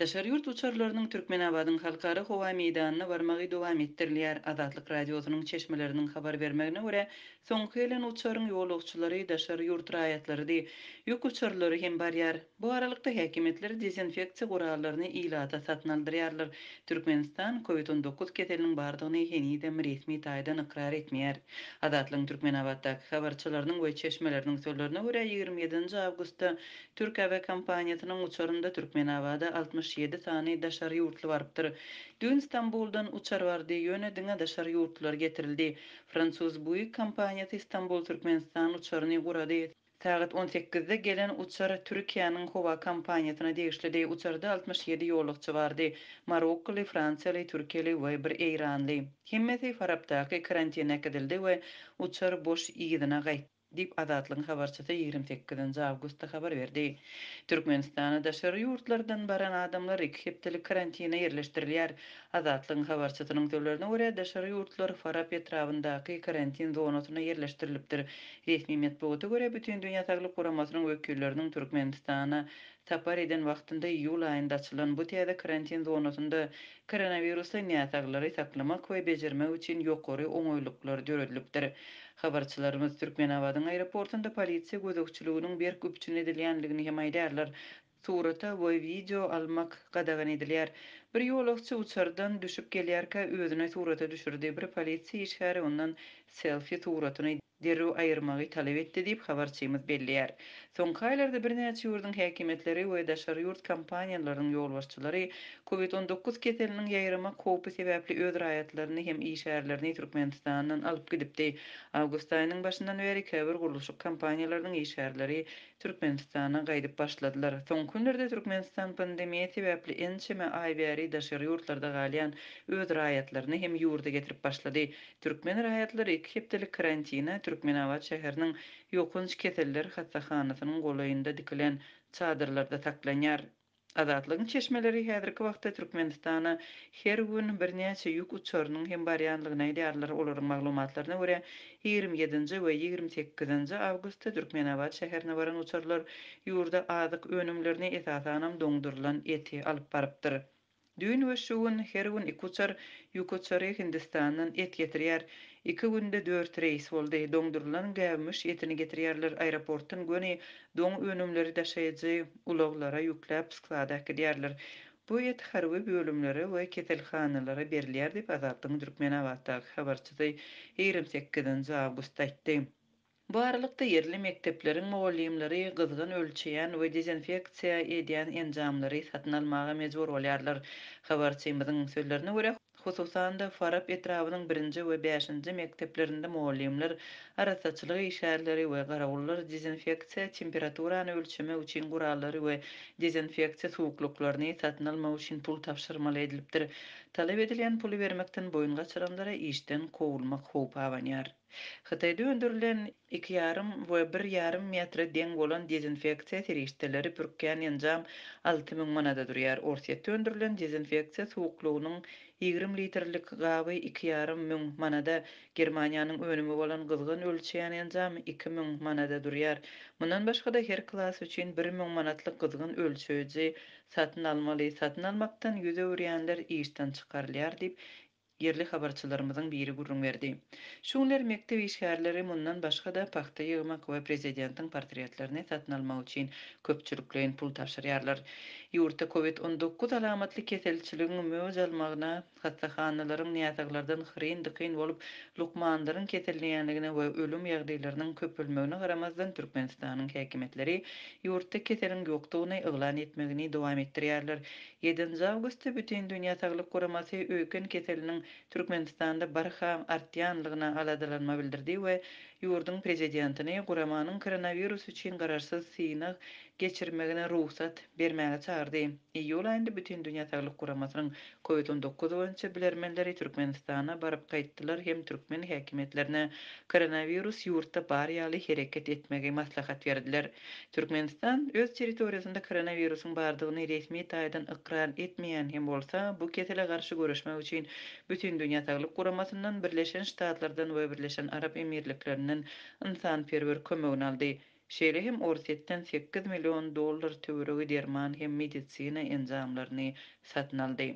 Daşary ýurt uçarlarynyň Türkmenabadyň halkara howa meýdanyna barmagy dowam etdirilýär. Azatlyk Radiosynyň çeşmeleriniň habar bermegine görä, soňky gelen uçaryň ýolagçylary daşary ýurt raýatlarydy. Ýük uçarlary hem barýar. Bu aralykda, häkimiýetler dezinfeksiýa gurallaryny ilata satyn aldyrýarlar. Türkmenistan Covid 19 keseliniň bardygyny henizem resmi taýdan ykrar etmeýär. Azatlygyň Türkmenabatdaky habarçylarynyň we çeşmeleriniň sözlerine görä, 27-nji awgustda Türk awiakompaniýasynyň uçarynda Türkmenabada 67 sany daşary ýurtly barypdyr. Düýn Stambuldan uçar bardy, ýöne diňe daşary ýurtlular getirildi. Fransuz Buig kompaniýasy Stambul-Türkmenistan uçaryny gurady. Sagat on sekizde gelen uçar Türkiýäniň howa kompaniýasyna degişlidi. Uçarda 67 ýolagçy bardy, marokkoly, fransiýaly, türkiýeli we bir eýranly. Hemmesi Farapdaky karantine äkidildi we uçar boş yzyna gaýtdy. Diýip, Azatlygyň habarçysy 28-nji awgustda habar berdi. Türkmenistana daşary ýurtlardan baran adamlar iki hepdelik karantine ýerleşdirilýär. Azatlygyň habarçysynyň sözlerine görä, daşary ýurtlar Farap etrabyndaky karantin zonasyna ýerleşdirilipdir. Resmi metbugata görä, Bütindünýä Saglyk Guramasynyň wekilleriniň Türkmenistana sapar eden wagtynda iýul aýynda açylan bu täze karantin zonasynda koronawirusly näsaglary saklamak we bejermek üçin ýokary oňaýlyklar döredilipdir. Habarçylarymyz Türkmenabadyň aeroportunda polisiýa gözegçiliginiň berk üpjün edilýändigini hem aýdýarlar. Surata we wideo almak gadagan edilýär. Bir ýolagçy uçardan düşüp gelýärkä özüni surata düşürdi, bir polisiýa işgäri ondan selfi suratyny derrew aýyrmagy talap etdi diýip, habarçymyz belleýär. Soňky aýlarda birnäçe ýurduň häkimiýetleri we daşary ýurt kompaniýalarynyň ýolbaşçylary Covid 19 keseliniň ýaýramak howpy sebäpli öz raýatlaryny hem işgärlerini Türkmenistandan alyp gidipdi. Awgust aýynyň başyndan bäri käbir gurluşyk kompaniýalarynyň işgärleri Türkmenistana gaýdyp başladylar. Soňky günlerde Türkmenistan pandemiýa sebäpli ençeme aý bäri daşary ýurtlarda galýan öz raýatlaryny hem ýurda getirip başlady. Türkmen raýatlary iki hepdelik karantina Türkmenabat şäheriniň Ýokanç keseller hassahanasynyň golaýynda dikilen çadyrlarda saklanýar. Azatlygyň çeşmeleri häzirki wagtda Türkmenistana her gün birnäçe ýük uçarynyň hem barýandygyny aýdýarlar. Olaryň maglumatlaryna görä, 27-nji we 28-nji awgustda Türkmenabat şäherine baran uçarlar ýurda azyk önümlerini, esasanam doňdurylan eti alyp barypdyr. Düýn we şu gün her gün iki uçar ýük uçary Hindistandan et getirýär. Iki günde dört reýs boldy. Doňdurylan gäwmiş etini getirýärler. Aeroportdan göni doň önümleri daşaýjy ulaglara ýükläp sklada äkidýärler. Bu et harby bölümlere we keselhanalara berilýär diýip, Azatlygyň Türkmenabatdaky habarçysy 28-nji awgustda aýtdy. Bu aralykda, ýerli mekdepleriň mugallymlary gyzgyn ölçeýän we dezinfeksiýa edýän enjamlary satyn almaga mejbur bolýarlar. Habarçymyzyň sözlerine görä, hususan-da, Farap etrabynyň birinji we bäşinji mekdeplerinde mugallymlar, arassaçylyk işgärleri we garawullar dezinfeksiýa, temperaturany ölçemek üçin gurallary we dezinfeksiýa suwuklyklaryny satyn almak üçin pul tabşyrmaly edilipdir. Talap edilýän puly bermekden boýun gaçyranlara işden kowulmak howpy abanýar. Hytaýda öndürilen iki ýarym we bir ýarym metre deň bolan dezinfeksiýa serişdeleri pürkýän enjam 6000 manada durýar. Orsýetde öndürilen dezinfeksiýa suwuklygynyň 20 litrlik gaby iki ýarym müň manada, Germaniýanyň önümi bolan gyzgyn ölçeýän enjam 2000 manada durýar. Mundan başga-da, her klas üçin 1000 manatlyk gyzgyn ölçeýji satyn almaly. Satyn almakdan ýüz öwürýänler işden çykarylýar diýip, ýerli habarçylarymyzyň biri gürrüň berdi. Şu günler mekdep işgärleri mundan başga-da pagta ýygmak we prezidentiň portretlerini satyn almak üçin köpçülikleýin pul tabşyrýarlar. Ýurtda Covid 19 alamatly keselçiligiň möwç almagyna, hassahanalaryň näsaglardan hyryn-dykyn bolup, lukmanlaryň keselleýänligine we ölüm ýagdaýlarynyň köpelmegine garamazdan Türkmenistanyň häkimiýetleri ýurtda keseliň ýokdugyny yglan etmegini dowam etdirýärler. Ýedinji awgustda Bütindünýä Saglyk Guramasy öýken keseliniň Türkmenistanda barha artýanlygyna aladalanma bildirdi we ýurduň prezidentini guramanyň koronawirus üçin garaşsyz synag geçirmegine rugsat bermäge çagyrdy. Iýul aýynda Bütindünýä Saglyk Guramasynyň Covid 19 boýunça bilermenleri Türkmenistana baryp gaýtdylar hem türkmen häkimiýetlerine koronawirus ýurtda bar ýaly hereket etmegi maslahat berdiler. Türkmenistan öz territoriýasynda koronawirusyň bardygyny resmi taýdan ykrar etmeýän hem bolsa, bu kesele garşy göreşmek üçin Bütindünýä Saglyk Guramasyndan, Birleşen Ştatlardan we Birleşen Arap Emirliklerinden ynsanperwer kömegini aldy. Şeýle hem Orsýetden 8 million dollar töweregi derman hem medisina enjamlaryny satyn aldy.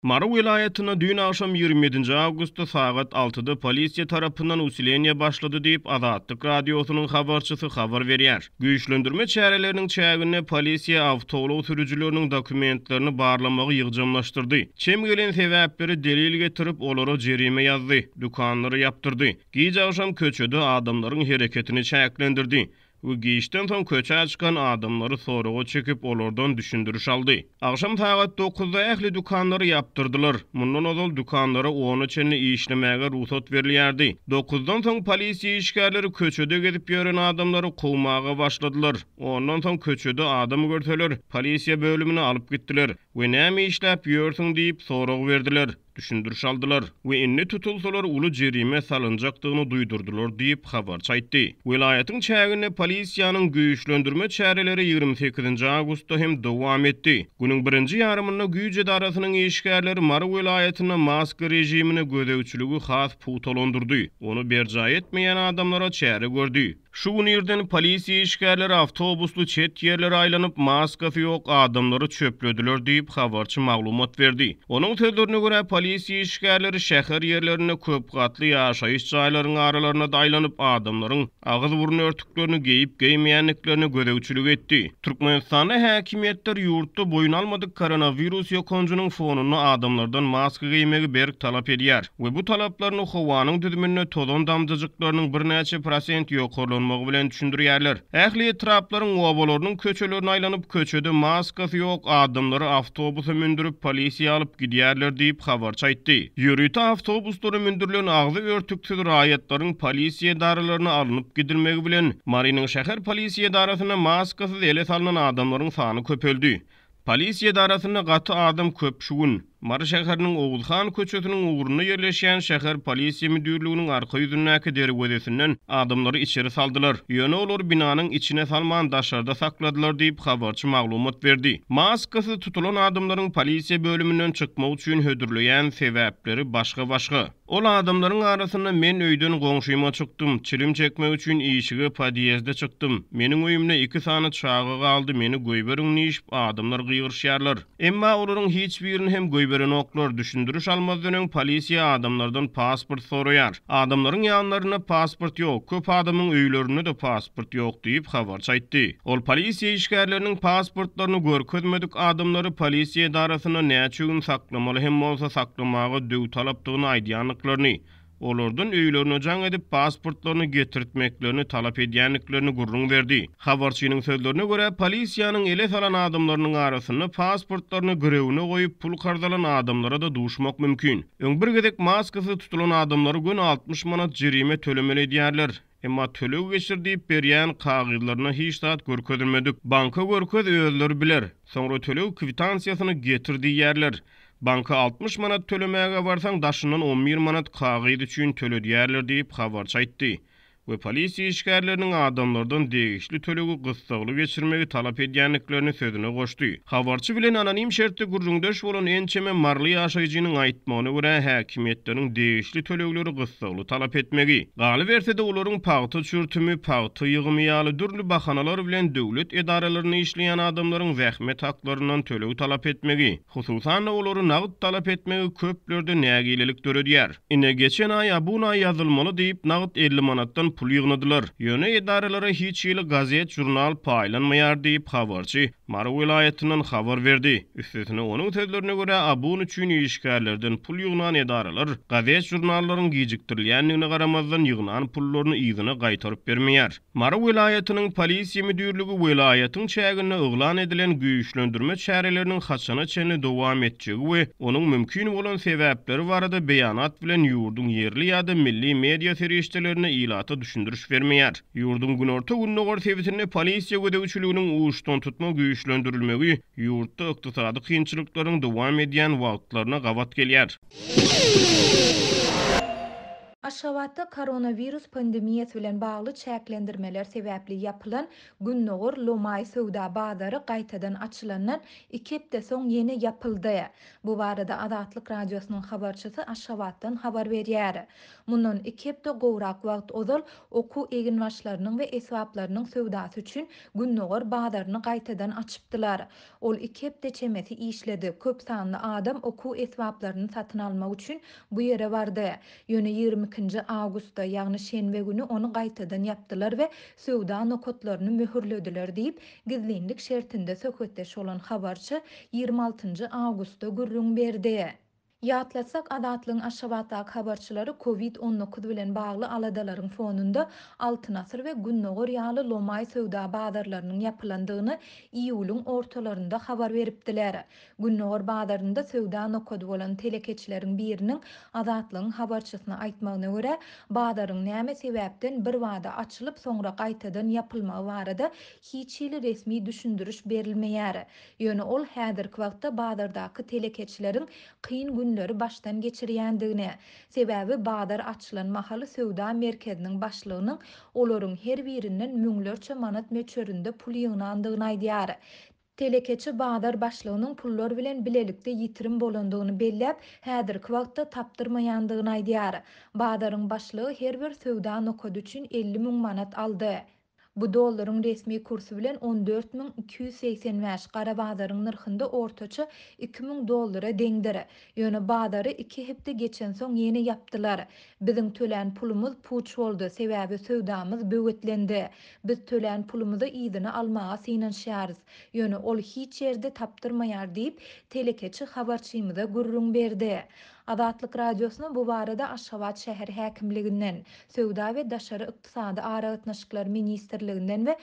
Mary welaýatynda düýn agşam 27-nji awgustda sagat altyda polisiýa tarapyndan usileniýe başlady diýip, Azatlyk Radiosynyň habarçysy habar berýär. Güýçlendirme çäreleriniň çäginde polisiýa awtoulag sürüjileriniň dokumentlerini barlamagy ýygjamlaşdyrdy. Çem gelen sebäpleri delil getirip, olara jerime ýazdy, dükanlary ýapdyrdy. Giç agşam köçede adamlaryň hereketini çäklendirdi. We giçden soň köçä çykan adamlary soraga çekip, olardan düşündiriş aldy. Agşam sagat dokuzda ähli dükanlary ýapdyrdylar. Mundan ozal dükanlara ona çenli işlemäge rugsat berilýärdi. Dokuzdan soň polisiýa işgärleri köçede gezip ýören adamlary kowmaga başladylar. Ondan soň köçede adam görseler, polisiýa bölümine alyp gitdiler we näme işläp ýörsüň diýip sorag berdiler. Düşündiriş aldylar we indi tutulsalar uly jerime salynjakdygyny duýdurdylar diýip, habarçy aýtdy. Welaýatyň çäginde polisiýanyň güýçlendirme çäreleri 28-nji awgustda hem dowam etdi. Günüň birinji ýarymynda güýç edarasynyň işgärleri Mary welaýatynda maska režimine gözegçiligi has pugtalandyrdy, ony berjaý etmeýän adamlara çäre gördi. Şu gün irden polisiýa işgärleri awtobusly çet ýerlere aýlanyp, maskasy ýok adamlary çöplediler diýip, habarçy maglumat berdi. Onuň sözlerine görä, polisiýa işgärleri şäher ýerlerinde köp gatly ýaşaýyş jaýlaryň aralarynda-da aýlanyp, adamlaryň agyz-burun örtüklerini geýip-geýmeýändiklerine gözegçilik etdi. Türkmenistanda häkimiýetler ýurtda boýun almadyk koronawirus ýokanjynyň fonunda adamlardan maska geýmegi berk talap edýär we bu talaplaryny howanyň düzüminde tozan damjajyklarynyň birnäçe prosent ýokarlanmagy bilen düşündirýärler. Ähli etraplaryň obalarynyň köçelerine aýlanyp, köçede maskasy ýok adamlary awtobusa mündürip, polisiýa alyp gidýärler diýip, habarçy aýtdy. Ýörite awtobuslara mündürilen agzy örtüksiz raýatlaryň polisiýa edaralaryna alnyp gidilmegi bilen, Marynyň şäher polisiýa edarasynda maskasyz ele salnan adamlaryň sany köpeldi. Polisiýa edarasynda gaty adam köp şu gün. Mary şäheriniň Oguzhan köçesiniň ugrunda ýerleşýän şäher polisiýa müdirliginiň arka ýüzündäki derwezesinden adamlary içeri saldylar. Ýöne olary binanyň içine salman daşarda sakladylar diýip, habarçy maglumat berdi. Maskasyz tutulan adamlaryň polisiýa bölüminden çykmak üçin hödürleýän sebäpleri başga-başga. Ol adamlaryň arasynda men öýden goňşyma çykdym, çilim çekmek üçin işige podýezde çykdym. Meniň öýümde iki sany çaga galdy, meni goýberiň diýişip adamlar gygyryşýarlar. Emma olaryň hiç birini hem goýberenoklar, düşündiriş almazdan öň polisiýa adamlardan pasport soraýar. Adamlaryň ýanlarynda pasport ýok, köp adamyň öýlerinde-de pasport ýok diýip, habarçy aýtdy. Ol polisiýa işgärleriniň pasportlaryny görkezmedik adamlary polisiýa edarasynda näçe gün saklamaly hem bolsa saklamaga döwtalapdygyny aýdýandyklaryny, olardan öýlerine jaň edip pasportlaryny getirtmeklerini talap edýändiklerini gürrüň berdi. Habarçynyň sözlerine görä, polisiýanyň ele salan adamlarynyň arasynda pasportlaryny girewine goýup pul karz alan adamlara-da duşmak mümkin. Öň bir gezek maskasyz tutulan adamlary göni 60 manat jerime tölemeli edýärler. Emma töleg geçir diýip berýän kagyzlarynda hiç zat görkezilmedik. Banka görkez özleri biler. Soňra töleg kwitansiýasyny getir diýýärler. Banka 60 manat tölemäge barsaň daşyndan on bir manat kagyz üçin töledýärler diýip habarçy aýtdy we polisiýa işgärleriniň adamlardan degişli tölegi gyssagly geçirmegi talap edýändiklerini sözüne goşdy. Habarçy bilen anonim şertde gürrüňdeş bolan ençeme maryly ýaşaýjynyň aýtmagyna görä, häkimiýetleriň degişli tölegleri gyssagly talap etmegi, galyberse-de olaryň pagta çürtümi, pagta ýygymy ýaly dürli bahanalar bilen döwlet edaralarynda işleýän adamlaryň zähmet haklaryndan töleg talap etmegi, hususan-da olary nagt talap etmegi köplerde nägilelik döredýär. Ine, geçen aý abuna ýazylmaly diýip, nagt 50 manatdan pul ýygnadylar. Ýöne edaralara hiç hili gazet-žurnal paýlanmaýar diýip, habarçy Mary welaýatyndan habar berdi. Üstesine, onuň sözlerine görä, abun üçin işgärlerden pul ýygnan edaralar gazet-žurnallaryň gijikdirilýändigine garamazdan, ýygnan pullaryny yzyna gaýtaryp bermeýär. Mary welaýatynyň Polisiýa müdirligi welaýatyň çäginde yglan edilen güýçlendirme çäreleriniň haçana çenli dowam etjegi we onuň mümkin bolan sebäpleri barada beýanat bilen ýurduň ýerli ýa-da milli media serişdelerinde ilata düşündiriş bermeýär. Ýurduň günorta-gündogar sebitinde polisiýa gözegçiliginiň uçdantutma güýçlendirilmegi ýurtda ykdysady kynçylyklaryň dowam edýän wagtlaryna gabat gelýär. Aşgabatda koronawirus pandemiýasy bilen bagly çäklendirmeler sebäpli ýapylan Gündogar lomaý söwda bazary gaýtadan açylandan iki hepde soň ýene ýapyldy. Bu barada Azatlyk Radiosynyň habarçysy Aşgabatdan habar berýär. Mundan iki hepde gowrak wagt ozal okuw eginbaşlarynyň we esbaplarynyň söwdasy üçin Gündogar bazaryny gaýtadan açypdylar. Ol iki hepde çemesi işledi, köp sanly adam okuw esbaplaryny satyn almak üçin bu ýere bardy. Ýöne 22 nji awgustda, ýagny şenbe güni ony gaýtadan ýapdylar we söwda nokatlaryny möhürlediler diýip, gizlinlik şertinde söhbetdeş bolan habarçy 26 njy awgustda gürrüň berdi. Ýatlatsak, Azatlygyň Aşgabatdaky habarçylary Covid 19 bilen bagly aladalaryň fonunda Altyn asyr we Gündogar ýaly lomaý söwda bazarlarynyň ýapylandygyny iýulyň ortalarynda habar beripdiler. Gündogar bazarynda söwda nokady bolan telekeçileriň biriniň Azatlygyň habarçysyna aýtmagyna görä, bazaryň näme sebäpden birbada açylyp, soňra gaýtadan ýapylmagy barada hiç hili resmi düşündiriş berilmeýär. Ýöne ol häzirki wagtda bazardaky telekeçileriň kyn günleri başdan geçirýändigini, sebäbi bazar açylan mahaly söwda merkeziniň başlygynyň olaryň her birinden müňlerçe manat möçberinde pul ýygnandygyny aýdýar. Telekeçi bazar başlygynyň pullar bilen bilelikde ýitirim bolandygyny belläp, häzirki wagtda tapdyrmaýandygyny aýdýar. Bazaryň başlygy her bir söwda nokady üçin 50 müň manat aldy. Bu dollaryň resmi kursy bilen 14 285, gara bazaryň nyrhynda ortaça 2000 dollara deňdir. Ýöne bazary iki hepde geçensoň ýene ýapdylar. Biziň tölän pulumyz puç boldy, sebäbi söwdamyz böwetlendi. Biz tölän pulumyzy yzyna almaga synanyşýarys. Ýöne ol hiç ýerde tapdyrmaýar diýip, telekeçi habarçymyza gürrüň berdi. Azatlyk Radiosyna bu barada Aşgabat şäher häkimliginden, Söwda we daşary ykdysady aragatnaşyklar ministrliginden we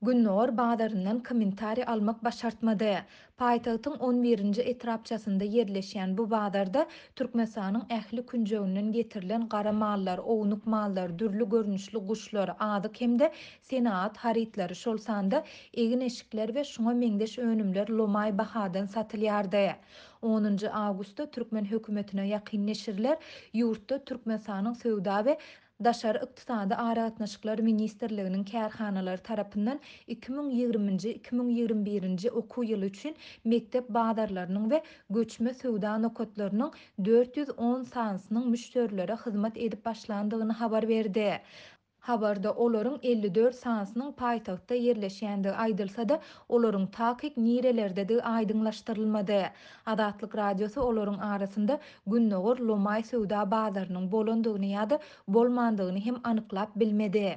Gündogar bazaryndan kommentariý almak başartmady. Paýtagtyň on birinji etrapçasynda ýerleşýän bu bazarda Türkmenistanyň ähli künjeginden getirilen gara mallar, ownuk mallar, dürli görnüşli guşlar, azyk hem-de senagat harytlary, şol sanda egin-eşikler we şuňa meňzeş önümler lomaý bahadan satylýardy. Onunjy awgustda türkmen hökümetine ýakyn neşirler ýurtda Türkmenistanyň Söwda we daşary ykdysady aragatnaşyklar ministrliginiň kärhanalary tarapyndan 2020-nji, 2021-nji okuw ýyly üçin mekdep bazarlarynyň we göçme söwda nokatlarynyň 410 sanysynyň müşderilere hyzmat edip başlandygyny habar berdi. Habarda olaryň 54 sanysynyň paýtagtda ýerleşýändigi aýdylsa-da, olaryň takyk nirelerdedigi aýdyňlaşdyrylmady. Azatlyk Radiosy olaryň arasynda Gündogar lomaý söwda bazarynyň bolandygyny ýa-da bolmandygyny hem anyklap bilmedi.